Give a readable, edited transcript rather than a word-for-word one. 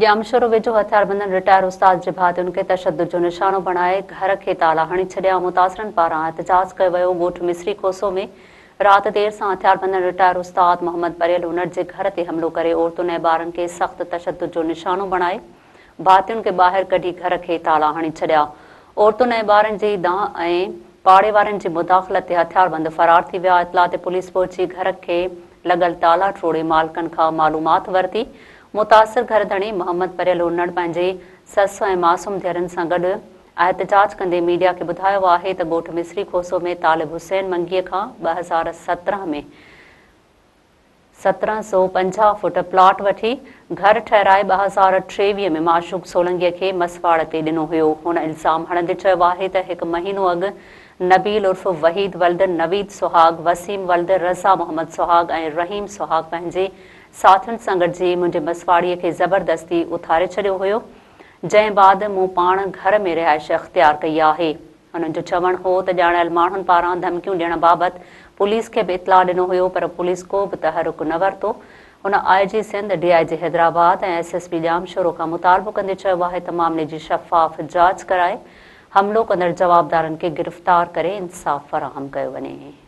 ڄامشورو ويجهو هٿياربندن رٽائر استاد جي ڀاتين کي تشدد جو نشانو بڻائي گهر کي تالا هڻي ڇڏيا، متاثرن پاران احتجاج ڪيو ويو، ڳوٺ مصري کوسو ۾ رات دير سان هٿياربندن رٽائر استاد محمد پريل هنر جي گهر تي حملو ڪري عورتن ۽ ٻارن کي سخت تشدد جو نشانو بڻائي ڀاتين کي ٻاهر ڪڍي گهر کي تالا هڻي ڇڏيا، عورتن ۽ ٻارن جي دانهن ۽ پاڙي وارن جي مداخلت تي هٿياربند فرار ٿي ويا، اطلاع تي پوليس پهچي گهر کي لڳل تالا ٽوڙي مالڪن کان معلومات ورتي، متاثر گهر ڌڻي محمد پريل انڙ پنهنجي سس ۽ معصوم ڌيئرن سان گڏ احتجاج ڪندي ميڊيا کي ٻڌايو آهي ته ڳوٺ مصري کوسو ۾ طالب حسين منگيء کان 2017 ۾ 1750 فوٽ پلاٽ وٺي گهر ٺهرائي 2023 ۾ معشوق سولنگيء کي مسواڙ تي ڏنو هيو. هن الزام هڻندي چيو آهي ته هڪ مهينو اڳ نبيل عرف وحيد ولد نويد سهاڳ، وسيم ولد رضا محمد سهاڳ ۽ رحيم سهاڳ پنهنجي ساٿين سان گڏجي منهنجي مسواڙيء کي زبردستي اٿاري ڇڏيو هيو، جنهن بعد مون پاڻ گهر ۾ رهائش اختيار ڪئي آهي. هنن جو چوڻ هو ته ڄاڻايل ماڻهن پاران ڌمڪيون ڏيڻ بابت پوليس کي به اطلاع ڏنو هيو پر پوليس ڪو به تحرڪ نه ورتو. هن I G Sindh, D I G Hyderabad ۽ S S P Jamshoro کان مطالبو ڪندي چيو آهي ته معاملي جي شفاف جاچ ڪرائي حملو ڪندڙ جوابدارن کي گرفتار ڪري انصاف فراهم ڪيو وڃي.